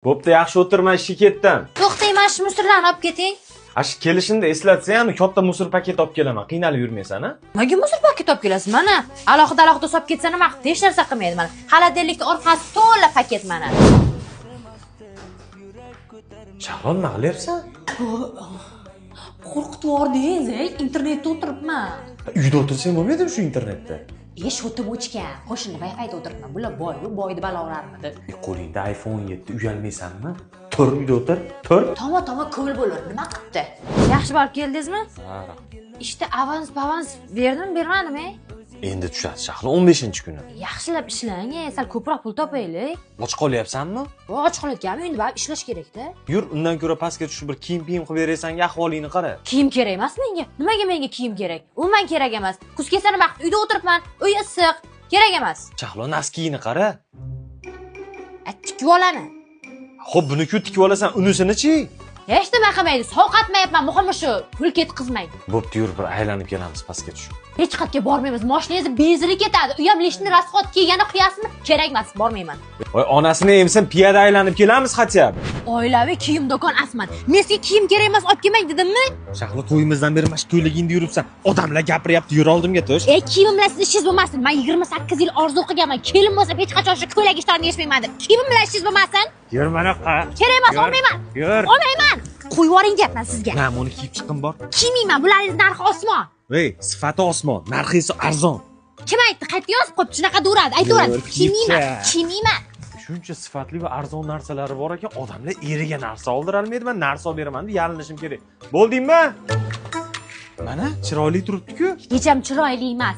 Bo'pti, yaxshi o'tir, men ishga ketdim. To'xtang, mana shu musorlarni olib keting. Ash kelishimda eslatsa ham katta musor paket olib kelaman. Qiynalib yurmaysan, a? Nimaga musor paket olib kelasiz? Mana, alohida alohida solib ketsa nima qilibdi? Hech narsa qilmaydi mana. Холодильник ni orqasi to'la paket mana. Shahlo, nima qilyapsan? Qo'rqitib yubordingiz, ey, internetda o'tiribman. Uyda o'tirsang bo'lmaydimi shu internetda? E, shotim o'chgan. Qo'shni Wi-Fi'da o'tiribman. Bular boy-ku, boyni balolarmidi. E, qo'lingda iPhone 7 uyalmaysanmi? Tur, uyda o'tir, tur. Toma-toma ko'l bo'lar. Nima qilibdi? Yaxshi borib keldingizmi? Ha. Ishda avans pavans berdimi, bermadim, ey? Endi tushadi Shahlo 15-kuni. Yaxshilab ishlang, ey, sal ko'proq pul topaylik. Och qolyapsanmi? Och qolayotganmi? Endi baribir ishlash kerak-da. Yur, undan ko'ra pastga tushib bir kiyim piyim qilib berasan, ahvolingni qara. Kiyim kerak emas menga. Nimaga menga kiyim kerak? Umuman kerak emas. Kuz kelsa nima qilib uyda o'tiribman. Uy issiq. Kerak emas. Shahlo, naskiyini qara. Tikib olaman. Xo'p, buni-ku tikib olasan, unisini-chi? Hech nima qilmaydi. Sovqatmayapman. Muhimi shu, pul ketqizmang. Bo'pti, yur, bir aylanib kelamiz pastga tushib. Hech qayerga bormaymiz. Mashinangizni benzini ketadi. U ham лишний расход kelgani quyasizmi? Kerak emas, bormayman. Voy, onasini emsin, piyoda aylanib kelamiz хотя бы. Oilaviy kiyim do'kon asman. Men sizga kiyim kerak emas, olib kelmang dedimmi? Shahlo, to'yimizdan beri mana shu ko'ylagingda yuribsan. Odamlar gapiryapti, yur oldimga tush. E, kiyimim bilan siz ishingiz bo'lmasin. Men 28 yil orzu qilganman. Kelin bo'lsam hech qachon shu ko'ylak ishlarini yechmayman deb. Kiyimim bilan ishingiz bo'lmasin. Yur mana qa. Kerak emas, olmayman. Yur. Olmayman. Qo'yib yuboring deyapman sizga. Na, buni kiyib chiqim bor. Kiymayman. Bularning narxi osmon. Ey, sifati osmon, narxi esa arzon. Kim aytdi? Qayerda yozib qo'yibdi? Shunaqa duradi. Aytaveradi. Yo'q, kiyib Kiymayman. chiq. Kiymayman. Shuncha sifatli va arzon narsalari bor ekan, odamlar eriga narsa oldirolmaydi, men narsa olib beraman deb yalinishim kerak. Bo'ldingmi? Mana chiroyli turibdi-ku. Hech ham chiroyli emas.